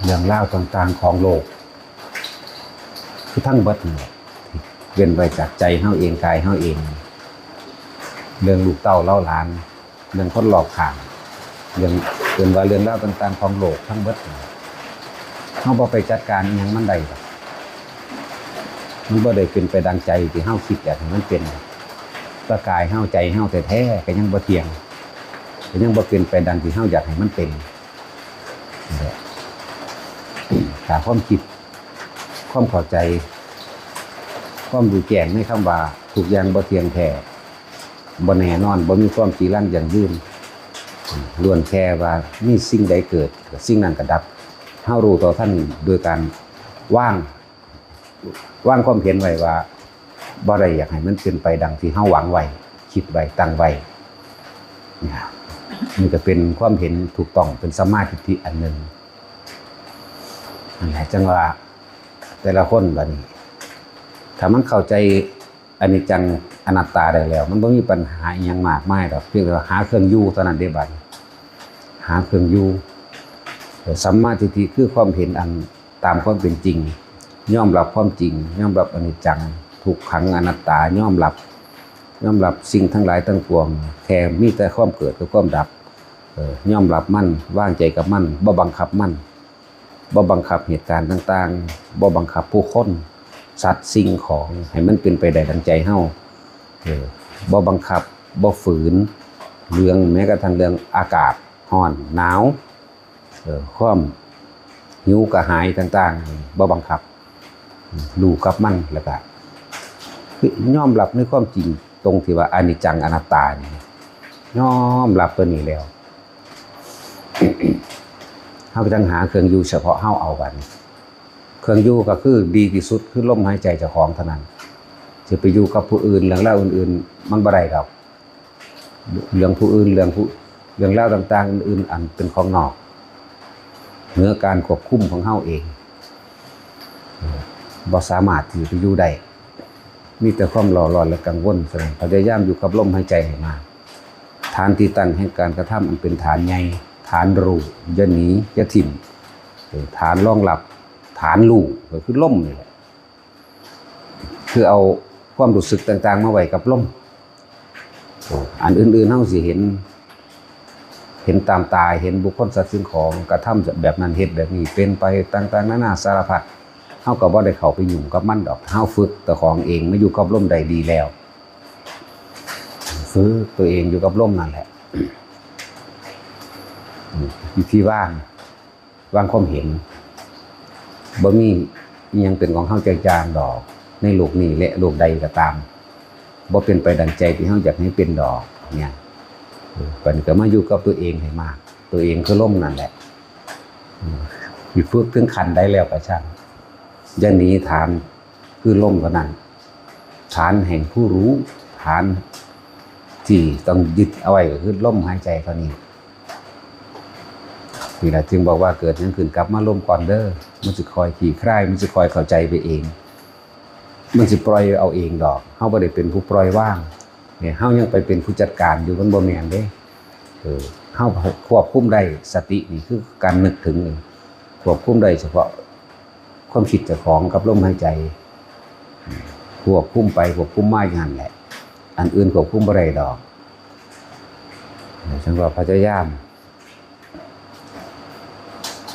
ເລື່ອງລາວຕ່າງໆຂອງໂລກ ຄືທັງເບິດນັ້ນແຫຼະ ເວັ້ນໄວ້ຈາກໃຈເຮົາເອງ ກາຍເຮົາເອງ ເລື່ອງລູກເຕົ້າເຫຼົ່າຫຼານ ເລື່ອງຄົນລອບຂ້າງ ເລື່ອງ ເອີ້ນວ່າເລື່ອງລາວຕ່າງໆຂອງໂລກທັງເບິດ ເຮົາບໍ່ໄປຈັດການອີ່ຫຍັງມັນໄດ້ດອກ ມັນບໍ່ໄດ້ເປັນໄປດັ່ງໃຈທີ່ເຮົາຄິດຢາກໃຫ້ມັນເປັນ ແລະ ກາຍເຮົາ ໃຈເຮົາແທ້ໆກໍຍັງບໍ່ທ່ຽງ ກໍຍັງບໍ່ເປັນໄປດັ່ງທີ່ເຮົາຢາກໃຫ້ມັນເປັນ. ນີ້ແຫຼະ ຖ້າຄວາມຄິດ ຄວາມເຂົ້າໃຈ ຄວາມຮູ້ແຈ້ງໃນຄຳວ່າທຸກຢ່າງບໍ່ທ່ຽງແທ້ ບໍ່ແນ່ນອນ ບໍ່ມີຄວາມຈີລັງຢັ້ງຢືນ ລ້ວນແຕ່ວ່າມີສິ່ງໃດເກີດ ສິ່ງນັ້ນກໍດັບ ເຮົາຮູ້ເທົ່າທັນໂດຍການວາງ ວາງຄວາມເຫັນໄວ້ວ່າບໍ່ໄດ້ຢາກໃຫ້ມັນເປັນໄປດັ່ງທີ່ເຮົາຫວັງໄວ້ ຄິດໄວ້ ຕັ້ງໄວ້ ນີ້ ນີ້ກໍເປັນຄວາມເຫັນຖືກຕ້ອງ ເປັນສຳມາທິດຖິອັນໜຶ່ງ ນັ້ນແຫຼະ ຈັ່ງວ່າແຕ່ລະຄົນບັດນີ້ ຖ້າມັນເຂົ້າໃຈອະນິດຈັງອະນັດຕາໄດ້ແລ້ວ ມັນບໍ່ມີບັນຫາອີ່ຫຍັງມາກມາຍດອກ ພຽງແຕ່ວ່າຫາເຄື່ອງຢູ່ເທົ່ານັ້ນເດ້ບັດນີ້ ຫາເຄື່ອງຢູ່ ສຳມາທິດຖິຄືຄວາມເຫັນອັນ ຕາມຄວາມເປັນຈິງ ຍອມຮັບຄວາມຈິງ ຍອມຮັບອະນິດຈັງ ທຸກຂັງ ອະນັດຕາ ຍອມຮັບ ຍອມຮັບສິ່ງທັງຫຼາຍທັງປວງ ແຄ່ມີແຕ່ຄວາມເກີດກັບຄວາມດັບ ເອີ ຍອມຮັບມັນ ວາງໃຈກັບມັນ ບໍ່ບັງຄັບມັນ ບໍ່ບັງຄັບເຫດການຕ່າງໆ ບໍ່ບັງຄັບຜູ້ຄົນ ສັດ ສິ່ງຂອງ ໃຫ້ມັນເປັນໄປໄດ້ດັ່ງໃຈເຮົາ ເອີ ບໍ່ບັງຄັບ ບໍ່ຝືນ ເລື່ອງ ແມ້ກະທັ່ງເລື່ອງອາກາດ ຮ້ອນ ໜາວ ເອີ ຄວາມຫິວກະຫາຍຕ່າງໆ ບໍ່ບັງຄັບ ຮູ້ກັບມັນ ແລ້ວກະຍອມຮັບໃນຄວາມຈິງຕົງທີ່ວ່າອະນິດຈັງອະນັດຕານີ້ ຍອມຮັບຕົວນີ້ແລ້ວ ເຮົາກໍຈັ່ງຫາເຄື່ອງຢູ່ສະເພາະເຮົາເອົາບັດນີ້ ເຄື່ອງຢູ່ກໍຄືດີທີ່ສຸດຄືລົມຫາຍໃຈເຈົ້າຂອງເທົ່ານັ້ນ ຊິໄປຢູ່ກັບຜູ້ອື່ນ ເລື່ອງລາວອື່ນໆ ມັນບໍ່ໄດ້ດອກ. ເລື່ອງຜູ້ອື່ນ ເລື່ອງຜູ້ ເລື່ອງລາວຕ່າງໆອື່ນໆ ອັນເປັນຂອງນອກ ເໜືອການຄວບຄຸມຂອງເຮົາເອງ ບໍ່ສາມາດທີ່ຈະໄປຢູ່ໄດ້ ມີແຕ່ຄວາມຫຼໍ່ລອນ ແລະ ກັງວົນເທົ່ານັ້ນ. ພະຍາຍາມຢູ່ກັບລົມຫາຍໃຈໃຫ້ມາກ ຖານທີ່ຕັ້ງແຫ່ງການກະທຳອັນເປັນຖານໃຫຍ່ ຖານຮູ້ ຢ່າໜີ ຢ່າຖິ້ມ ເອີ ຖານລອງຮັບ ຖານຮູ້ ກໍຄືລົມນີ້ແຫຼະ. ຄືເອົາຄວາມຮູ້ສຶກຕ່າງໆມາໄວ້ກັບລົມ. ອັນອື່ນໆເຮົາຊິເຫັນ ເຫັນຕາມຕາ ເຫັນບຸກຄົນສັດສິ່ງຂອງກະທຳແບບນັ້ນ ເຮັດແບບນີ້ ເປັນໄປຕ່າງໆນານາສາລະພັດ ເຮົາກໍບໍ່ໄດ້ເຂົ້າໄປຫຍຸ້ງກັບມັນດອກ. ເຮົາຝຶກເຈົ້າຂອງເອງມາຢູ່ກັບລົມໄດ້ດີແລ້ວ ຝຶກຕົວເອງຢູ່ກັບລົມນັ້ນແຫຼະ ວິທີວາງ ວາງຄວາມເຫັນ ບໍ່ມີອີ່ຫຍັງເປັນຂອງເຮົາຈັກຢ່າງດອກ ໃນໂລກນີ້ ແລະ ໂລກໃດກໍຕາມ ບໍ່ເປັນໄປດັ່ງໃຈທີ່ເຮົາຢາກໃຫ້ເປັນດອກ ເນຍ ເອີ ບັດນີ້ກໍມາຢູ່ກັບຕົວເອງໃຫ້ມາກ ຕົວເອງຄືລົມນັ້ນແຫຼະ ເອີ ຊິຝຶກເຖິງຂັ້ນໃດແລ້ວກໍຊ່າງ ຢ່າໜີຖານຄືລົມເທົ່ານັ້ນ ຖານແຫ່ງຜູ້ຮູ້ ຖານທີ່ຕ້ອງຍຶດເອົາໄວ້ກໍຄືລົມຫາຍໃຈເທົ່ານີ້. ນີ້ລະຈຶ່ງບອກວ່າ ເກີດຫຍັງຂຶ້ນກັບມາລົມກ່ອນເດີ ມັນຊິຄ່ອຍຄລີ່ຄລາຍ ມັນຊິຄ່ອຍເຂົ້າໃຈໄປເອງ ມັນຊິປ່ອຍເອົາເອງດອກ ເຮົາບໍ່ໄດ້ເປັນຜູ້ປ່ອຍວາງ ເຮົາຍັງໄປເປັນຜູ້ຈັດການຢູ່ ມັນບໍ່ແມ່ນເດ້ ເອີ ເຮົາຄວບຄຸມໄດ້ ສະຕິນີ້ຄືການນຶກເຖິງ ຄວບຄຸມໄດ້ສະເພາະ ຄວາມຄິດເຈົ້າຂອງກັບລົມຫາຍໃຈ ຄວບຄຸມໄປຄວບຄຸມມາຢູ່ຫັ້ນແຫຼະ ອັນອື່ນຄວບຄຸມບໍ່ໄດ້ດອກ. ຈັ່ງວ່າພະຍາຍາມ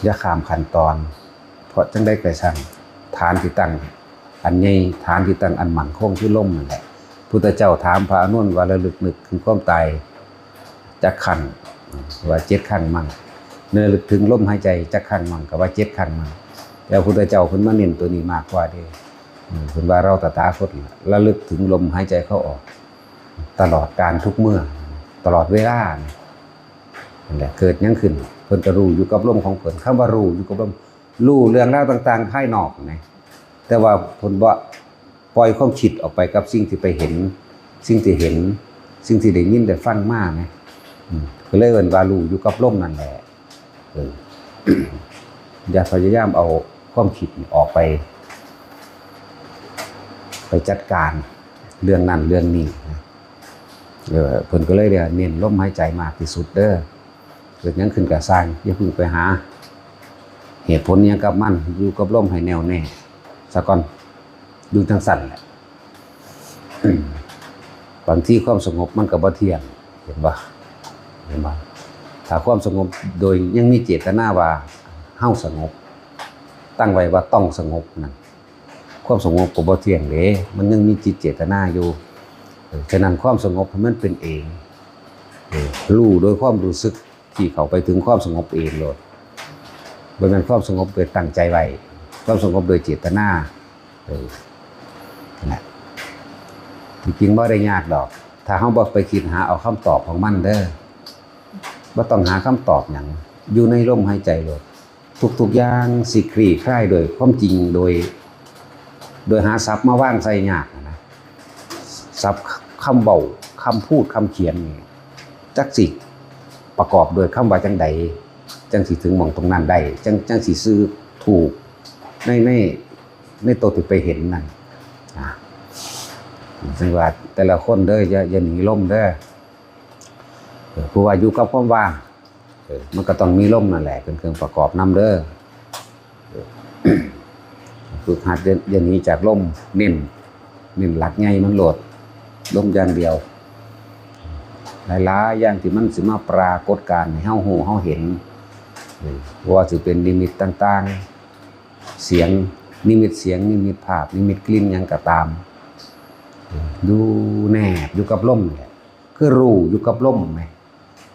ຢ່າຂ້າມຂັ້ນຕອນ ເພາະຈັ່ງໃດກໍຊ່າງ ຖານທີ່ຕັ້ງອັນໃຫຍ່ ຖານທີ່ຕັ້ງອັນໝັ້ນຄົງຄືລົມນັ້ນແຫຼະ. ພຸດທະເຈົ້າຖາມພະອານົນວ່າ ລະລຶກນຶກເຖິງຄວາມຕາຍ ຈັກຄັ້ງ ວ່າເຈັດຄັ້ງມັ້ງ ລະລຶກເຖິງລົມຫາຍໃຈຈັກຄັ້ງມັ້ງ ກໍວ່າເຈັດຄັ້ງມັ້ງ ແຕ່ພະພຸດທະເຈົ້າເພິ່ນມາເນັ້ນຕົວນີ້ມາກກວ່າເດ້ ເພິ່ນວ່າ ເຮົາຕະຖາຄົດລະລຶກເຖິງລົມຫາຍໃຈເຂົ້າອອກ ຕະຫຼອດການທຸກເມື່ອ ຕະຫຼອດເວລາ ນັ້ນແຫຼະ ເກີດຫຍັງຂຶ້ນ ເພິ່ນກໍຮູ້ຢູ່ກັບລົມຂອງເພິ່ນ ຄຳວ່າຮູ້ຢູ່ກັບລົມ ຮູ້ເລື່ອງລາວຕ່າງໆພາຍນອກນະ ແຕ່ວ່າເພິ່ນບໍ່ ປ່ອຍຄວາມຄິດອອກໄປກັບສິ່ງທີ່ໄປເຫັນ ສິ່ງທີ່ເຫັນ ສິ່ງທີ່ໄດ້ຍິນໄດ້ຟັງມານະ ກໍເລີຍເອີ້ນວ່າຮູ້ຢູ່ກັບລົມນັ້ນແຫຼະ ເອີ ຢ່າພະຍາຍາມເອົາຄວາມຄິດນີ້ອອກໄປ ໄປຈັດການເລື່ອງນັ້ນເລື່ອງນີ້ນະ ເອີ ເພິ່ນກໍເລີຍໄດ້ເນັ້ນລົມຫາຍໃຈມາກທີ່ສຸດເດີ. ເກີດຫຍັງຂຶ້ນກໍຊ່າງ ຢ່າເພິ່ງໄປຫາ ເຫດຜົນຫຍັງກັບມັນ, ຢູ່ກັບລົມໃຫ້ແນ່ວແນ່ສາກ່ອນ, ຢູ່ຈັ່ງຊັ້ນແຫຼະ. ບາງທີຄວາມສະຫງົບມັນກໍບໍ່ທ່ຽງ, ເຫັນບໍ່? ເຫັນບໍ່? ຖ້າຄວາມສະຫງົບໂດຍຍັງມີເຈດຕະນາວ່າເຮົາສະຫງົບ, ຕັ້ງໄວ້ວ່າຕ້ອງສະຫງົບນັ້ນ, ຄວາມສະຫງົບກໍບໍ່ທ່ຽງເດ້, ມັນຍັງມີຈິດເຈດຕະນາຢູ່. ເອີ ສະນັ້ນຄວາມສະຫງົບໃຫ້ມັນເປັນເອງ, ເອີ ຮູ້ໂດຍຄວາມຮູ້ສຶກທີ່ເຂົ້າໄປເຖິງຄວາມສະຫງົບເອງໂລດ, ບໍ່ແມ່ນຄວາມສະຫງົບໂດຍຕັ້ງໃຈໄວ້, ຄວາມສະຫງົບໂດຍເຈດຕະນາ. ເອີ ນັ້ນແຫຼະ, ທີ່ຈິງບໍ່ໄດ້ຍາກດອກ, ຖ້າເຮົາບໍ່ໄປຄິດຫາເອົາຄຳຕອບຂອງມັນເດີ, ບໍ່ຕ້ອງຫາຄຳຕອບຫຍັງ, ຢູ່ໃນລົມຫາຍໃຈໂລດ. ທຸກໆຢ່າງຊິຄລີ້ຄລາຍໂດຍຄວາມຈິງ, ໂດຍ ໂດຍຫາສັບມາວາງໃສ່ຍາກນະ. ສັບຄຳເວົ້າ, ຄຳພູດ, ຄຳຂຽນນີ້ ຈັກຊິປະກອບດ້ວຍຄຳວ່າຈັ່ງໃດ ຈັ່ງຊິເຖິງໝ່ອງຕົງນັ້ນໄດ້, ຈັ່ງ ຈັ່ງຊິສື່ຖືກໃນ ໃນ ໃນໂຕທີ່ໄປເຫັນນັ້ນ. ອ່າ ຈັ່ງວ່າແຕ່ລະຄົນເດີ, ຢ່າ ຢ່າໜີລົມເດີ. ເອີ ຜູ້ວ່າຢູ່ກັບຄວາມວ່າງ, ເອີ ມັນກໍຕ້ອງມີລົມນັ້ນແຫຼະເປັນເຄື່ອງປະກອບນຳເດີ. ເອີ ຝຶກຫັດ ຢ່າ ຢ່າໜີຈາກລົມ, ເນັ້ນ ເນັ້ນຫຼັກໃຫຍ່ມັນໂລດ, ລົມຢ່າງດຽວ. ຫຼາຍໆຢ່າງທີ່ມັນຊິມາປາກົດການໃຫ້ເຮົາຮູ້ເຮົາເຫັນ, ເອີ ບໍ່ວ່າຊິເປັນນິມິດຕ່າງໆ, ສຽງ, ນິມິດສຽງ, ນິມິດພາບ, ນິມິດກິ່ນ ຫຍັງກໍຕາມ, ເອີ ຢູ່ແນບຢູ່ກັບລົມນີ້ແຫຼະ, ຄືຮູ້ຢູ່ກັບລົມແໝ.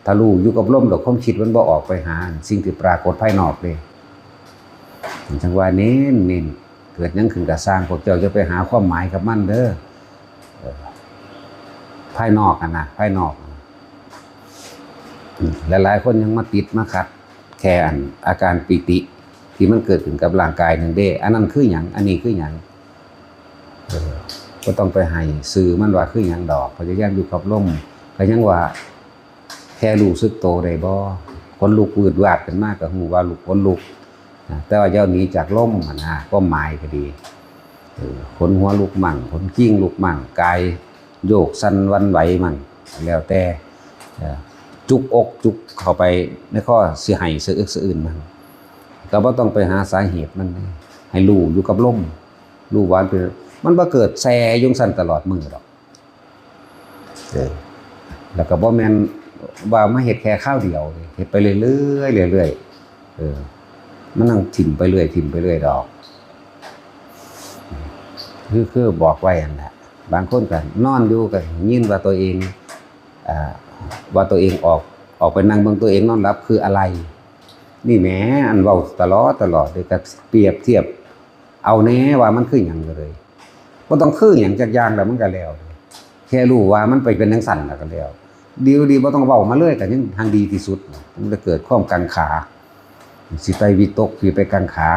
ຖ້າຮູ້ຢູ່ກັບລົມແລ້ວ ຄວາມຄິດມັນບໍ່ອອກໄປຫາສິ່ງທີ່ປາກົດພາຍນອກເດ້. ຈັ່ງວ່າເນັ້ນໆ, ເກີດຫຍັງຂຶ້ນກໍຊ່າງ, ພວກເຈົ້າຢ່າໄປຫາຄວາມໝາຍກັບມັນເດີ, ເອີ ພາຍນອກຫັ້ນນະ, ພາຍນອກ. ອາ ຫຼາຍໆຄົນຍັງມາຕິດມາຂັດແຄ່ອັນອາການປີຕິທີ່ມັນເກີດຂຶ້ນກັບຮ່າງກາຍນັ້ນເດ້, ອັນນັ້ນຄືຫຍັງ, ອັນນີ້ຄືຫຍັງ. ເອີ ບໍ່ຕ້ອງໄປໃຫ້ຊື່ມັນວ່າຄືຫຍັງດອກ, ພະຍາຍາມຢູ່ກັບລົມ. ກໍຍັງວ່າ ແຄ່ຮູ້ສຶກໂຕໄດ້ບໍ່? ຂົນລຸກວືດວາດຂຶ້ນມາກໍຮູ້ວ່າລຸກ, ຂົນລຸກນະ, ແຕ່ວ່າຢ່າໜີຈາກລົມຫັ້ນນະ, ຄວາມໝາຍກໍດີ. ເອີ ຂົນຫົວລຸກໝັ້ງ, ຂົນຄີງລຸກໝັ້ງ, ກາຍໂຍກສັ່ນຫວັ່ນໄຫວໝັ້ງ, ແລ້ວແຕ່, ເອີ ຈຸກອົກຈຸກເຂົ້າໄປໃນຄໍ ຊິໄຫ້ສະອຶກສະອືນໝັ້ງ, ກໍບໍ່ຕ້ອງໄປຫາສາເຫດມັນ, ໃຫ້ຮູ້ຢູ່ກັບລົມ, ຮູ້ວ່າມັນເປັນ, ມັນບໍ່ເກີດແຊ່ຢູ່ຊັ້ນຕະຫຼອດມື້ດອກ. ເອີ ແລ້ວກໍບໍ່ແມ່ນວ່າມາເຮັດແຄ່ຄາວດຽວ, ເຮັດໄປເລື້ອຍໆ ເລື້ອຍໆ. ເອີ ມັນຕ້ອງຖິ້ມໄປເລື້ອຍ, ຖິ້ມໄປເລື້ອຍດອກ. ຄື ຄືບອກໄວ້ຫັ້ນແຫຼະ, ບາງຄົນກໍນອນຢູ່ກໍໄດ້ຍິນວ່າຕົວເອງ, ອ່າ, ວ່າຕົວເອງອອກ, ອອກໄປນັ່ງເບິ່ງຕົວເອງນອນຫຼັບຄືອາໄລ. ນີ້ແໝ, ອັນເວົ້າຕະຫຼອດ, ຕະຫຼອດເດ້, ກໍປຽບທຽບ ເອົາແນ່ວ່າມັນຄືຫຍັງກໍເລີຍ, ບໍ່ຕ້ອງຄືຫຍັງຈັກຢ່າງແລ້ວມັນກໍແລ້ວ, ແຄ່ຮູ້ວ່າມັນໄປເປັນຈັ່ງຊັ້ນແລ້ວກໍແລ້ວ. ດີບໍ່ດີບໍ່ຕ້ອງເວົ້າມາເລີຍ ກໍຍັງ ຮັ່ງດີທີ່ສຸດ, ມັນຈະເກີດຄວາມກັງຂາ, ຊິໄປວິຕົກ ຊິໄປກັງຂາ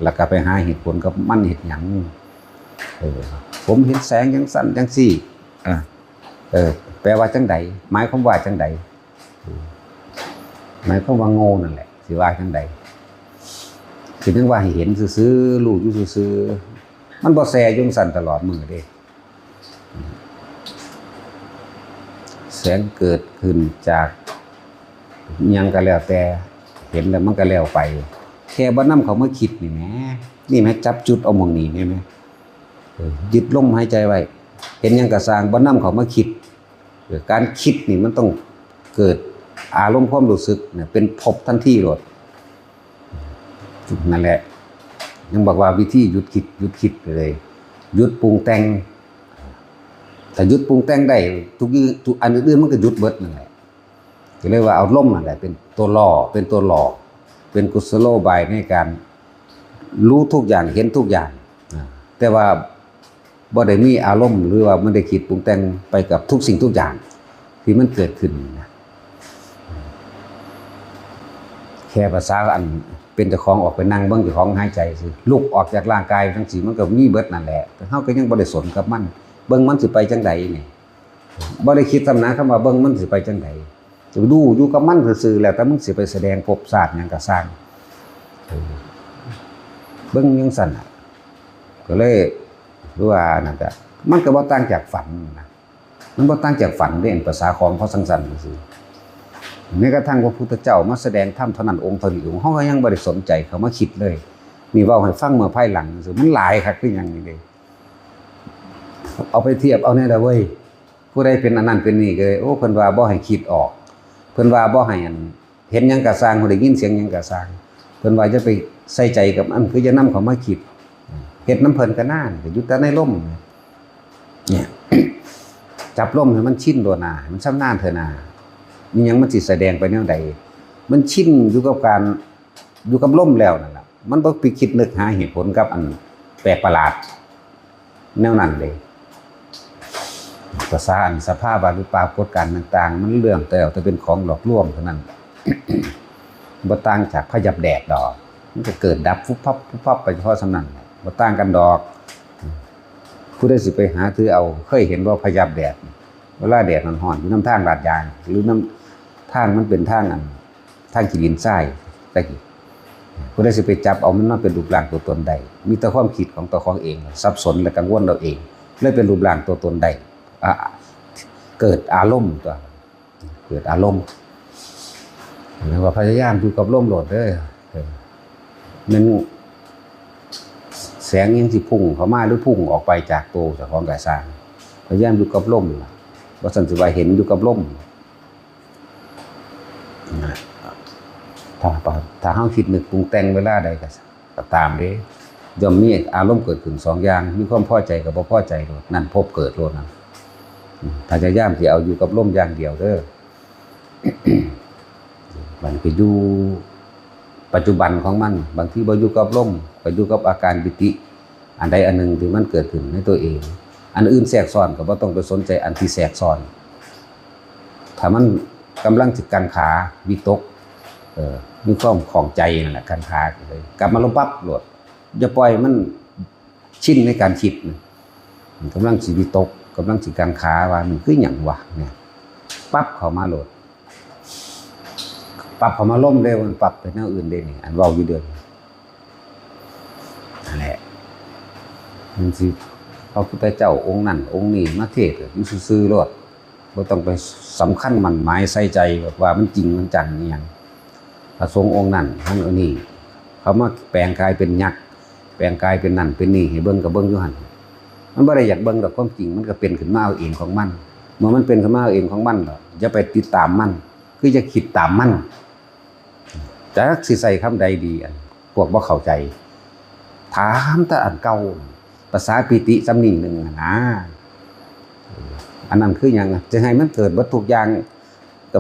ແລ້ວກໍໄປຫາເຫດຜົນກັບມັນເຮັດຫຍັງ? ເອີ ຜົມເຫັນແສງຈັ່ງຊັ້ນຈັ່ງຊີ້, ເອີ ແປວ່າຈັ່ງໃດ? ໝາຍຄວາມວ່າຈັ່ງໃດ? ໝາຍຄວາມວ່າໂງ່ນັ້ນແຫຼະ, ຊິວ່າຈັ່ງໃດ? ຄືຍັງວ່າໃຫ້ເຫັນຊື່ໆ, ຮູ້ຢູ່ຊື່ໆ, ມັນບໍ່ແຊ່ຢູ່ຈັ່ງຊັ້ນຕະຫຼອດມື້ເດ້. ແສງເກີດຂຶ້ນຈາກຫຍັງກໍແລ້ວແຕ່, ເຫັນແລ້ວມັນກໍແລ້ວໄປ, ແຄ່ບໍ່ນຳເຂົ້າມາຄິດນີ້ແໝ, ນີ້ແໝ, ຈັບຈຸດເອົາໝ່ອງນີ້ແໝ, ເອີ ຍຶດລົມຫາຍໃຈໄວ້, ເຫັນຫຍັງກໍຊ່າງ, ບໍ່ນຳເຂົ້າມາຄິດ. ເອີ ການຄິດນີ້ມັນຕ້ອງເກີດອາລົມຄວາມຮູ້ສຶກນະ ເປັນພົບທັນທີໂລດ. ນັ້ນແຫຼະ, ຍັງບອກວ່າວິທີຢຸດຄິດ, ຢຸດຄິດໄປເລີຍ, ຢຸດປຸງແຕ່ງ. ຖ້າຢຸດປຸງແຕ່ງໄດ້, ທຸກ ທຸກອັນອື່ນໆມັນກໍຢຸດເບິດນັ້ນແຫຼະ. ກໍເລີຍວ່າເອົາລົມນັ້ນແຫຼະເປັນຕົວຫຼໍ່, ເປັນຕົວຫຼໍ່, ເປັນກຸສະໂລບາຍໃນການຮູ້ທຸກຢ່າງ, ເຫັນທຸກຢ່າງ, ແຕ່ວ່າ ບໍ່ໄດ້ມີອາລົມ ຫຼືວ່າບໍ່ໄດ້ຄິດປຸງແຕ່ງໄປກັບທຸກສິ່ງທຸກຢ່າງທີ່ມັນເກີດຂຶ້ນນະ. ແຄ່ພາສາອັນເປັນເຈົ້າຂອງອອກໄປນັ່ງເບິ່ງເຈົ້າຂອງຫາຍໃຈຊື່, ລຸກອອກຈາກຮ່າງກາຍຈັ່ງຊີ້ ມັນກໍມີເບິດນັ້ນແຫຼະ, ເຮົາກໍຍັງບໍ່ໄດ້ສົນກັບມັນ, ເບິ່ງມັນຊິໄປຈັ່ງໃດນີ້, ບໍ່ໄດ້ຄິດຊ້ຳນະ, ຄຳວ່າເບິ່ງມັນຊິໄປຈັ່ງໃດ, ຈະໄປດູຢູ່ກັບມັນຊື່ໆ ແລ້ວແຕ່ມັນຊິໄປສະແດງພົບຊາດຫຍັງກໍຊ່າງ, ເອີ ເບິ່ງຈັ່ງຊັ້ນນະ. ກໍເລີຍ ຄືວ່ານັ້ນກະ ມັນກໍບໍ່ຕ່າງຈາກຝັນນະ, ມັນບໍ່ຕ່າງຈາກຝັນເດ້, ອັນພາສາຂອງເຂົາຊັ້ນໆ ຈັ່ງຊີ້. ແມ້ກະທັ່ງພະພຸດທະເຈົ້າມາສະແດງທຳເທົ່ານັ້ນອົງເທົ່ານີ້ອົງ ເຮົາກະຍັງບໍ່ໄດ້ສົນໃຈເຂົ້າມາຄິດເລີຍ. ນີ້ເວົ້າໃຫ້ຟັງເມື່ອພາຍຫຼັງ ມັນຫຼາຍຄັກຄືຫຍັງນີ້ເດ້. ເອົາໄປທຽບເອົາແນວໃດເວີຍ ຜູ້ໃດເປັນອັນນັ້ນເປັນນີ້ກະ ໂອ້ ເພິ່ນວ່າບໍ່ໃຫ້ຄິດອອກ ເພິ່ນວ່າບໍ່ໃຫ້ອັນ ເຫັນຫຍັງກະຊ່າງ ຮູ້ໄດ້ຍິນສຽງຫຍັງກະຊ່າງ ເພິ່ນວ່າຢ່າໄປໃສ່ໃຈກັບມັນ ຄືຢ່ານຳເຂົ້າມາຄິດ ເຮັດນຳເພິ່ນກະນານ ກະຢູ່ແຕ່ໃນລົມ ນີ້ ຈັບລົມໃຫ້ມັນຊິນໂລດນາ ໃຫ້ມັນຊຳນານເທື່ອນາ ອີ່ຫຍັງມັນຊິສະແດງໄປແນວໃດ ມັນຊິນຢູ່ກັບການ ຢູ່ກັບລົມແລ້ວນັ້ນລະ ມັນບໍ່ໄປຄິດນຶກຫາເຫດຜົນກັບອັນແປກປະຫຼາດ ແນວນັ້ນເດ້. ພາສາອັນສະພາວະ ຫຼື ປາກົດການຕ່າງໆ ມັນເລື່ອງແຕ່ ແຕ່ເປັນຂອງຫຼອກລວງເທົ່ານັ້ນ ບໍ່ຕ່າງຈາກພະຢັບແດດດອກ ມັນກະເກີດດັບຟຸບຟັບ ຟຸບຟັບໄປເພາະສ່ຳນັ້ນ ບໍ່ຕ່າງກັນດອກ. ຜູ້ໃດຊິໄປຫາຖືເອົາ ເຄີຍເຫັນບໍ່ພະຍັບແດດ ເວລາແດດຮ້ອນໆ ຢູ່ນຳທາງລາດຢາງ ຫຼືນຳທາງມັນເປັນທາງອັນ ທາງຂີ້ດິນຊາຍຕະກີ້ ຜູ້ໃດຊິໄປຈັບເອົາມັນມາເປັນຮູບຮ່າງຕົວຕົນໄດ້ ມີແຕ່ຄວາມຄິດຂອງຕົວຂອງເອງ ສັບສົນ ແລະ ກັງວົນເອົາເອງ ເລີຍເປັນຮູບຮ່າງຕົວຕົນໄດ້ ອາ ເກີດອາລົມຕົວະ ເກີດອາລົມ ແລ້ວກໍພະຍາຍາມຢູ່ກັບລົມໂລດເດີ ເອີ ແມ່ນແສງຫຍັງຊິພຸ່ງເຂົ້າມາ ຫຼື ພຸ່ງອອກໄປຈາກໂຕເຈົ້າຂອງກະຊ່າງ ພະຍາຍາມຢູ່ກັບລົມ ບໍ່ຊັ້ນຊິວ່າເຫັນຢູ່ກັບລົມ ນະ ຖ້າ ຖ້າເຮົາຄິດນຶກປຸງແຕ່ງເວລາໃດກໍ ກໍຕາມເດ້ ຍ່ອມມີອາລົມເກີດຂຶ້ນສອງຢ່າງ ມີຄວາມພໍໃຈກັບບໍ່ພໍໃຈໂລດ ນັ້ນພົບເກີດໂລດນັ້ນ ພະຍາຍາມຊິເອົາຢູ່ກັບລົມຢ່າງດຽວເດີ ມັນກໍຢູ່ປັດຈຸບັນຂອງມັນ ບາງທີບໍ່ຢູ່ກັບລົມ ກໍຢູ່ກັບອາການປີຕິ ອັນໃດອັນໜຶ່ງທີ່ມັນເກີດຂຶ້ນໃນຕົວເອງ ອັນອື່ນແຊກຊ້ອນກໍບໍ່ຕ້ອງໄປສົນໃຈອັນທີ່ແຊກຊ້ອນ ຖ້າມັນກຳລັງຊິກັງຂາ ວິຕົກ ເອີ ມີຄວາມຂ້ອງໃຈນັ້ນແຫຼະ ກັງຂາ ກັບມາລົມປັບໂລດ ຢ່າປ່ອຍມັນຊິນໃນການຄິດ ມັນກຳລັງຊິວິຕົກ ກຳລັງຊິກັງຂາວ່າມັນຄືຫຍັງວະ ນີ້ ປັບເຂົ້າມາໂລດ ປັບເຂົ້າມາລົມເດ້ ມັນປັບໄປແນວອື່ນເດ້ນີ້ ອັນເວົ້າຢູ່ເດີ ນັ້ນແຫຼະ ມັນຊິ ພະພຸດທະເຈົ້າອົງນັ້ນອົງນີ້ມາເທດຢູ່ຊື່ໆໂລດ ບໍ່ຕ້ອງໄປສຳຄັນໝັ້ນໝາຍໃສ່ໃຈວ່າມັນຈິງມັນຈັງອີ່ຫຍັງ ພະສົງອົງນັ້ນ ທັງອັນນີ້ ເຂົາມາແປງກາຍເປັນຍັກ ແປງກາຍເປັນນັ້ນເປັນນີ້ໃຫ້ເບິ່ງ ກໍເບິ່ງຢູ່ຫັ້ນ ມັນບໍ່ໄດ້ຢາກເບິ່ງດອກ ຄວາມຈິງມັນກໍເປັນຂຶ້ນມາເອົາເອງຂອງມັນ ເມື່ອມັນເປັນຂຶ້ນມາເອົາເອງຂອງມັນແລ້ວ ຢ່າໄປຕິດຕາມມັນ ຄືຢ່າຄິດຕາມມັນ ຈັກຊິໃຊ້ຄຳໃດດີ ອັນພວກບໍ່ເຂົ້າໃຈ ຖາມແຕ່ອັນເກົ່າ ພາສາປີຕິສຳນີໜຶ່ງຫັ້ນນາ ອັນນັ້ນຄືຫຍັງ ຈະໃຫ້ມັນເກີດເບິດທຸກຢ່າງ ກໍ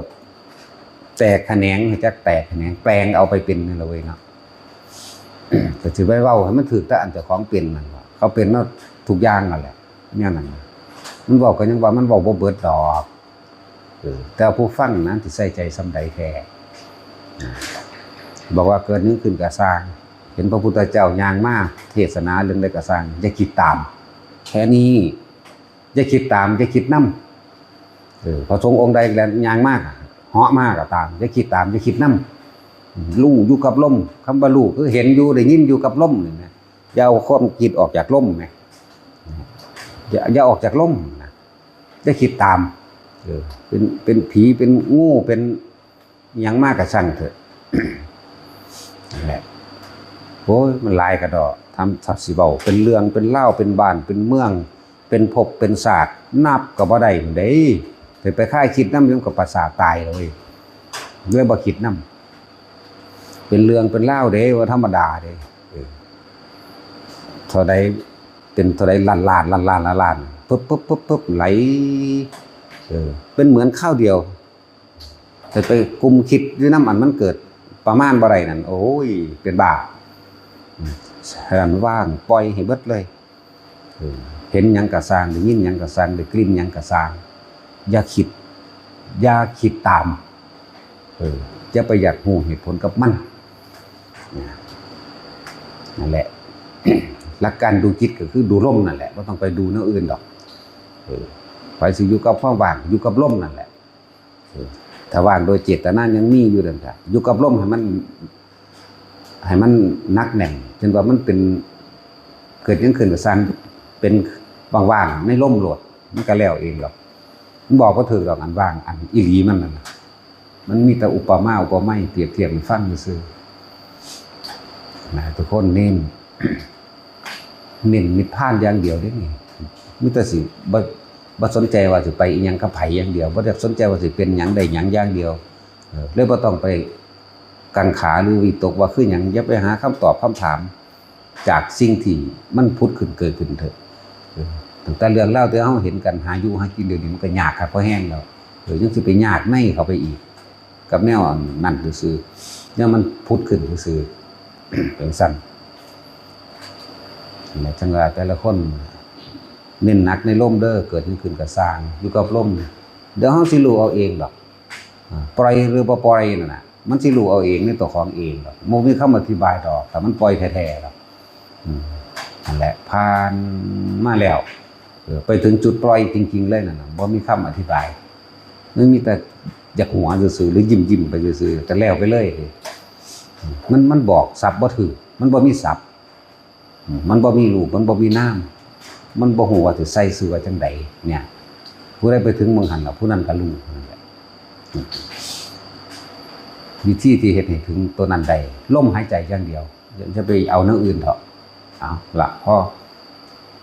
ແຕກຂະແໜງ ຮູ້ຈັກແຕກຂະແໜງ ແປງເອົາໄປເປັນນັ້ນລະເວີຍເນາະ ກໍຊິໄປເວົ້າໃຫ້ມັນຖືກແຕ່ອັນເຈົ້າຂອງເປັນນັ້ນ ເຂົາເປັນມາທຸກຢ່າງນັ້ນແຫຼະ ແນວນັ້ນ ມັນເວົ້າກໍຍັງວ່າມັນເວົ້າບໍ່ເບິດດອກ ເອີ ແຕ່ຜູ້ຟັງນັ້ນຊິໃສ່ໃຈສ່ຳໃດແທ້ ບອກວ່າເກີດຫຍັງຂຶ້ນກໍຊ່າງ ເຫັນພະພຸດທະເຈົ້າຍ່າງມາເທດສະໜາເລື່ອງໃດກໍຊ່າງ ຢ່າຄິດຕາມ ແຄ່ນີ້ ຢ່າຄິດຕາມ ຢ່າຄິດນຳ ເອີ ພະສົງອົງໃດແລ່ນຍ່າງມາ ເຫາະມາກໍຕາມ ຢ່າຄິດຕາມ ຢ່າຄິດນຳ ຮູ້ຢູ່ກັບລົມ ຄຳວ່າຮູ້ຄືເຫັນຢູ່ ໄດ້ຍິນຢູ່ກັບລົມນີ້ນະ ຢ່າເອົາຄວາມຄິດອອກຈາກລົມແມ ຢ່າ ຢ່າອອກຈາກລົມນະ ຢ່າຄິດຕາມ ເອີ ເປັນ ເປັນຜີ ເປັນງູ ເປັນຫຍັງມາກະຊ່າງເຖາະ ນັ້ນແຫຼະ ໂອ້ຍ ມັນຫຼາຍກະດອກ ຖ້າ ຖ້າຊິເວົ້າເປັນເລື່ອງເປັນລາວ ເປັນບ້ານເປັນເມືອງ ເປັນພົບເປັນຊາດ ນັບກໍບໍ່ໄດ້ພຸ້ນເດ້ ໄປຄາຍຄິດນຳ ມັນກໍປະສາດຕາຍແລ້ວເວີຍ ເລີຍບໍ່ຄິດນຳ ເປັນເລື່ອງເປັນລາວເດ້ ບໍ່ທຳມະດາເດ້ ເອີ ເທົ່າໃດ ເປັນເທົ່າໃດລ້ານລ້ານ ລ້ານລ້ານ ລ້ານລ້ານ ປຶບປຶບປຶບປຶບ ໄຫຼ ເອີ ເປັນເໝືອນຄາວດຽວ ແຕ່ໄປກຸມຄິດຢູ່ນຳອັນມັນເກີດປະມານບໍ່ໄດ້ນັ້ນ ໂອ້ຍ ເປັນບ້າ ອືມ ສະນັ້ນວ່າງ ປ່ອຍໃຫ້ເບິດເລີຍ ເອີ ເຫັນຫຍັງກະຊ່າງ ໄດ້ຍິນຫຍັງກະຊ່າງ ໄດ້ກິ່ນຫຍັງກະຊ່າງ ຢ່າຄິດ ຢ່າຄິດຕາມ ເອີ ຢ່າໄປຢາກຮູ້ເຫດຜົນກັບມັນ ນະ ນັ້ນແຫຼະ ຫຼັກການດູຈິດກໍຄືດູລົມນັ້ນແຫຼະ ບໍ່ຕ້ອງໄປດູແນວອື່ນດອກ ເອີ ໃຜຊິຢູ່ກັບຄວາມວ່າງ ຢູ່ກັບລົມນັ້ນແຫຼະ ເອີ ຖ້າວ່າງໂດຍເຈດຕະນາຍັງມີຢູ່ນັ້ນ ກໍຢູ່ກັບລົມໃຫ້ມັນ ໃຫ້ມັນໜັກແໜ້ນ ເຊັ່ນວ່າມັນເປັນ ເກີດຫຍັງຂຶ້ນກໍຊ່າງ ເປັນວ່າງໆໃນລົມໂລດ ມັນກໍແລ້ວເອງດອກ ມັນບອກບໍ່ຖືກດອກ ອັນວ່າງ ອັນອີ່ຫຼີມັນນັ້ນນະ ມັນມີແຕ່ອຸປະມາອຸປະໄມ ປຽບທຽບໃຫ້ຟັງຊື່ໆ ໃຫ້ທຸກຄົນເນັ້ນ ເນັ້ນນິບພານຢ່າງດຽວເດ້ນີ້ ມີແຕ່ຊິ ບໍ່ ບໍ່ສົນໃຈວ່າຊິໄປອີ່ຫຍັງກັບໃຜຢ່າງດຽວ ບໍ່ໄດ້ສົນໃຈວ່າຊິເປັນຫຍັງໄດ້ຫຍັງຢ່າງດຽວ ເອີ ເລີຍບໍ່ຕ້ອງໄປກັງຂາ ຫຼື ວິຕົກວ່າຄືຫຍັງ ຢ່າໄປຫາຄຳຕອບຄຳຖາມ ຈາກສິ່ງທີ່ມັນຜຸດຂຶ້ນເກີດຂຶ້ນເທີ້ ເອີ ຕັ້ງແຕ່ເລື່ອງລາວທີ່ເຮົາເຫັນກັນ ຫາຢູ່ຫາກິນດຽວນີ້ ມັນກໍຍາກຄັກພໍແຮງແລ້ວ ເອີ ຍັງຊິໄປຍາກໃນເຂົ້າໄປອີກ ກັບແນວອັນນັ້ນຊື່ໆ ແນວມັນຜຸດຂຶ້ນຊື່ໆ ເປັນຊັ້ນ ນັ້ນແຫຼະ ຈັ່ງວ່າແຕ່ລະຄົນເນັ້ນໜັກໃນລົມເດີ ເກີດຫຍັງຂຶ້ນກໍຊ່າງ ຢູ່ກັບລົມ ດຽວເຮົາຊິຮູ້ເອົາເອງດອກ ອາ ປ່ອຍຫຼືບໍ່ປ່ອຍນັ້ນນະ ມັນຊິຮູ້ເອົາເອງໃນຕົວຂອງເອງດອກ ບໍ່ມີຄຳອະທິບາຍດອກ ຖ້າມັນປ່ອຍແທ້ໆດອກ ອືມ ນັ້ນແຫຼະ ຜ່ານມາແລ້ວ ເອີ ໄປເຖິງຈຸດປ່ອຍຈິງໆເລີຍນັ້ນນະ ບໍ່ມີຄຳອະທິບາຍ ມັນມີແຕ່ຢາກຫົວຊື່ໆ ຫຼື ຍິ້ມໆໄປຊື່ໆ ແຕ່ແລ້ວໄປເລີຍ ມັນ ມັນບອກສັບບໍ່ຖືກ ມັນບໍ່ມີສັບ ມັນບໍ່ມີຮູບ ມັນບໍ່ມີນາມ ມັນບໍ່ຮູ້ວ່າຊິໃສ່ຊື່ວ່າຈັ່ງໃດ ເນ່ຍ ຜູ້ໃດໄປເຖິງໝ່ອງຫັ້ນລະ ຜູ້ນັ້ນກໍຮູ້ນັ້ນແຫຼະ ວິທີທີ່ເຮັດໃຫ້ເຖິງໂຕນັ້ນໄດ້ ລົມຫາຍໃຈຢ່າງດຽວ ຢ່າໄປເອົາແນວອື່ນເຖາະ ເອົາລະ ພໍ